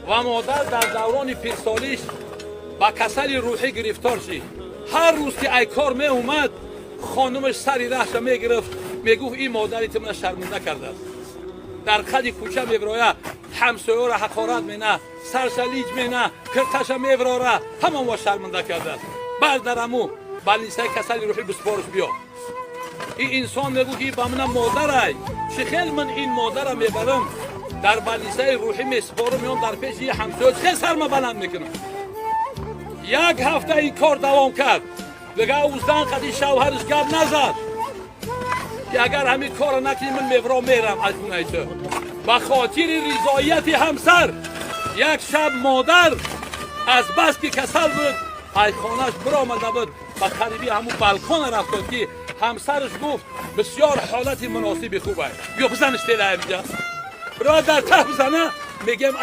Ва модар дар даврони пирсолиш ба касали рӯҳӣ гирифтор шид. Ҳар рӯз ки ай кор меомад, хонумаш сари раҳша мегирифт, мегуфт: «Ин модари ту мана шарманда кардааст. Дар қади кӯча мебироя, ҳамсоёро ҳақорат мена, сарша лиҷ мена, кирташа мебирора, ҳамонво шарманда кардааст. Бар дараму больница и касали рӯҳӣ биспориш, биё». Ин инсон мегӯ, ки ба мана модарай, чӣ хел ман ин модара мебарам, дар больница и рӯҳӣ месупорам ё дар пеши ҳамсоё чӣ хел сарма баланд мекунам? Як ҳафта ин кор давом кард. Дига ӯ зан қади шавҳараш гап назад, ки агар ҳамин корро накунӣ, ман мевро мерам аз хонаи ту. Ба хотири ризоияти ҳамсар як шаб модар аз бас ки касал буд, ай хонааш биромада буд, ба қариби ҳамун балкона рафтод, ки ҳамсараш гуфт: «Бисёр ҳолати муносиби хуб ай, биё бизаниш телаинҷа, биродар, та бизана». Мегем.